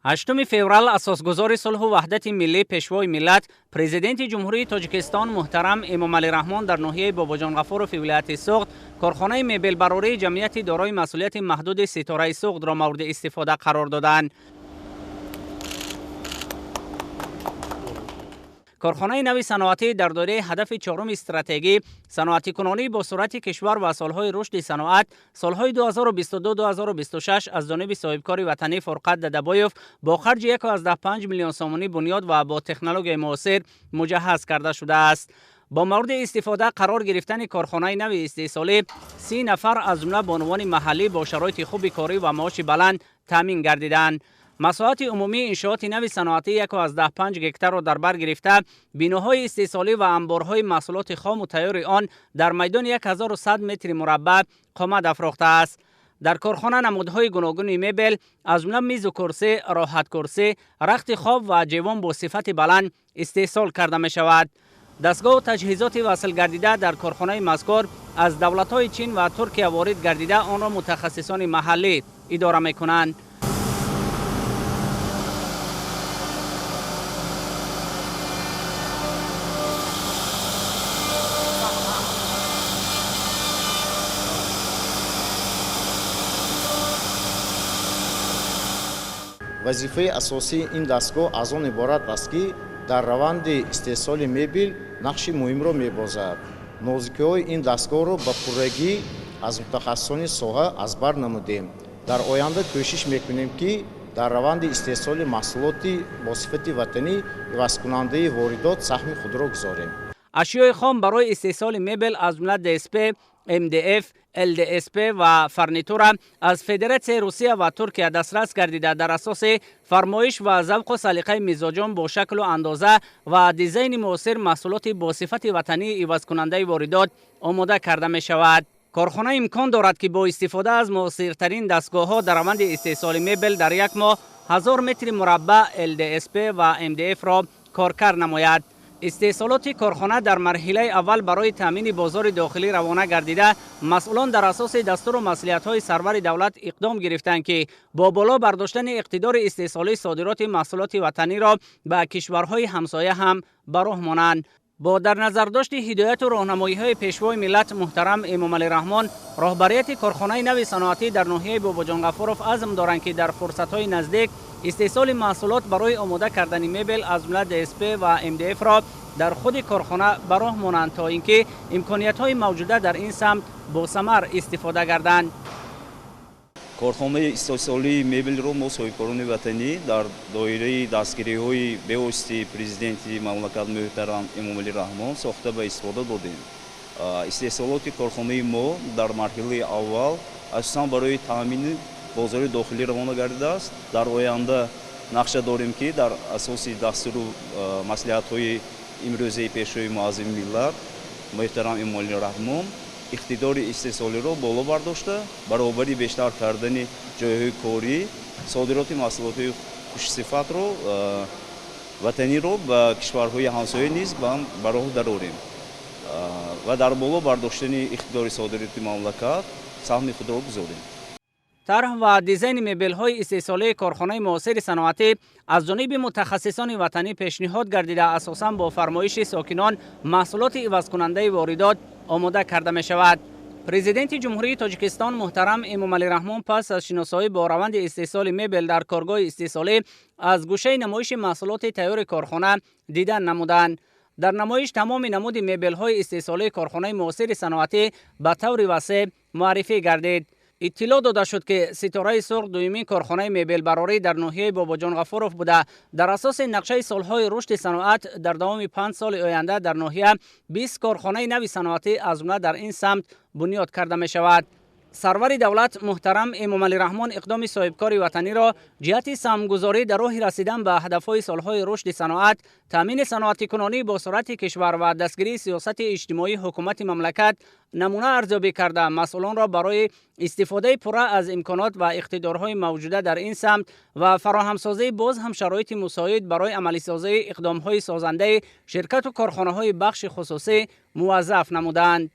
8 феврал асосгузори сулҳу ваҳдати миллӣ, пешвои миллат, президенти Ҷумҳурии Тоҷикистон муҳтарам Эмомалӣ Раҳмон дар ноҳияи Бобоҷон Ғафуров вилояти Суғд корхонаи мебелбарории ҷамъияти дорои масъулияти маҳдуди Ситораи Суғдро мавриди истифода қарор доданд. Корхонаи нави саноатӣ дар доираи ҳадафи чоруми стратегӣ саноатикунонӣ бо суръати кишвар ва солҳои рушди саноат солҳои 2022-2026 аз ҷониби соҳибкори ватанӣ Фурқат Дадабоев бо харҷи 1,5 миллион сомонӣ бунёд ва бо технологияи муосир муҷаҳҳаз карда шудааст. Бо мавриди истифода қарор гирифтани корхонаи нави истеҳсолӣ 30 нафар аз ҷумла бонувони маҳаллӣ бо шароити хуби корӣ ва маоши баланд таъмин гардиданд. Масоҳати умумии иншооти нави саноатӣ 1,5 гектарро дар бар гирифта, биноҳои истеҳсолӣ ва анборҳои маҳсулоти хому тайёри он дар майдони 1100 метри мураббаъ қомат афрохтааст. Дар корхона намудҳои гуногуни мебел аз ҷумла мизу курсӣ, роҳаткурсӣ, рахти хоб ва ҷевон бо сифати баланд истеҳсол карда мешавад. Дастгоҳу таҷҳизоти васл гардида дар корхонаи мазкур аз давлатҳои Чин ва Туркия ворид гардида, онро мутахассисони маҳаллӣ идора мекунанд. Вазифаи асосии ин дастгоҳ аз он иборат аст, ки дар раванди истеҳсоли мебел нақши муҳимро мебозад. Нозукиҳои ин дастгоҳро ба пуррагӣ аз мутахассисони соҳа аз бар намудем. Дар оянда кӯшиш мекунем, ки дар раванди истеҳсоли маҳсулоти бо сифати ватанӣ ивазкунандаи воридот саҳми худро гузорем. Ашёи хом барои истеҳсоли мебел аз ҷумла ДСП, МДФ, ЛДСП ва фарнитура аз Федератсияи Русия ва Туркия дастрас гардида, дар асоси фармоиш ва завқу салиқаи мизоҷон бо шаклу андоза ва дизайни муосир маҳсулоти бо сифати ватании ивазкунандаи воридот омода карда мешавад. Корхона имкон дорад, ки бо истифода аз муосиртарин дастгоҳҳо дар раванди истеҳсоли мебел дар як моҳ 1000 метри мураббаъ ЛДСП ва МДФ-ро коркард намояд. Истеҳсолоти корхона дар марҳилаи аввал барои таъмини бозори дохилӣ равона гардида, масъулон дар асоси дастуру маслиҳатҳои сарвари давлат иқдом гирифтанд, ки бо боло бардоштани иқтидори истеҳсолии содироти маҳсулоти ватаниро ба кишварҳои ҳамсоя ҳам ба роҳ монанд. Бо дар назардошти ҳидояту роҳнамоиҳои пешвои миллат муҳтарам Эмомалӣ Раҳмон, роҳбарияти корхонаи нави саноатӣ дар ноҳияи Бобоҷон Ғафуров азм доранд, ки дар фурсатҳои наздик истеҳсоли маҳсулот барои омода кардани мебел аз ҷумла ДСП ва МДФ-ро дар худи корхона ба роҳ монанд, то ин ки имкониятҳои мавҷуда дар ин самт босамар истифода гарданд. Корхонаи истеҳсолии мебелро мо соҳибкорони ватанӣ дар доираи дастгириҳои бевоситаи президенти мамлакат муҳтарам Эмомалӣ Раҳмон сохта ба истифода додем. Истеҳсолоти корхонаи мо дар марҳилаи аввал асосан барои таъмини бозори дохилӣ равона гардидааст. Дар оянда нақша дорем, ки дар асоси дастуру маслиҳатҳои имрӯзаи пешвои муаззами миллат муҳтарам Эмомалӣ Раҳмон иқтидори истеҳсолиро боло бардошта, баробари бештар кардани ҷойҳои корӣ, содироти маҳсулоти хушсифатро ватаниро ба кишварҳои ҳамсоя низ ба роҳ дарорем ва дар боло бардоштани иқтидори содироти мамлакат саҳми худро гузорем. Тарҳ ва дизайни мебелҳои истеҳсолии корхонаи муосири саноатӣ аз ҷониби мутахассисони ватанӣ пешниҳод гардида, асосан бо фармоиши сокинон маҳсулоти ивазкунандаи воридот омода карда мешавад. Президенти Ҷумҳурии Тоҷикистон муҳтарам Эмомалӣ Раҳмон пас аз шиносоӣ бо раванди истеҳсоли мебел дар коргоҳи истеҳсолӣ аз гӯшаи намоиши маҳсулоти тайёри корхона дидан намуданд. Дар намоиш тамоми намуди мебелҳои истеҳсолии корхонаи муосири саноатӣ ба таври васеъ муаррифӣ гардид. Иттилоъ дода шуд, ки Ситораи Суғд дуюмин корхонаи мебелбарорӣ дар ноҳияи Бобоҷон Ғафуров буда, дар асоси нақшаи солҳои рушди саноат дар давоми 5 соли оянда дар ноҳия 20 корхонаи нави саноатӣ аз ҷумла дар ин самт бунёд карда мешавад. Сарвари давлат муҳтарам Эмомалӣ Раҳмон иқдоми соҳибкори ватаниро ҷиҳати саҳмгузорӣ дар роҳи расидан ба ҳадафҳои солҳои рушди саноат, таъмини саноатикунонӣ бо суръати кишвар ва дастгирии сиёсати иҷтимоии ҳукумати мамлакат намуна арзёбӣ карда, масъулонро барои истифодаи пурра аз имконот ва иқтидорҳои мавҷуда дар ин самт ва фароҳамсозии боз ҳам шароити мусоид барои амалисозии иқдомҳои созандаи ширкату корхонаҳои бахши хусусӣ муваззаф намуданд.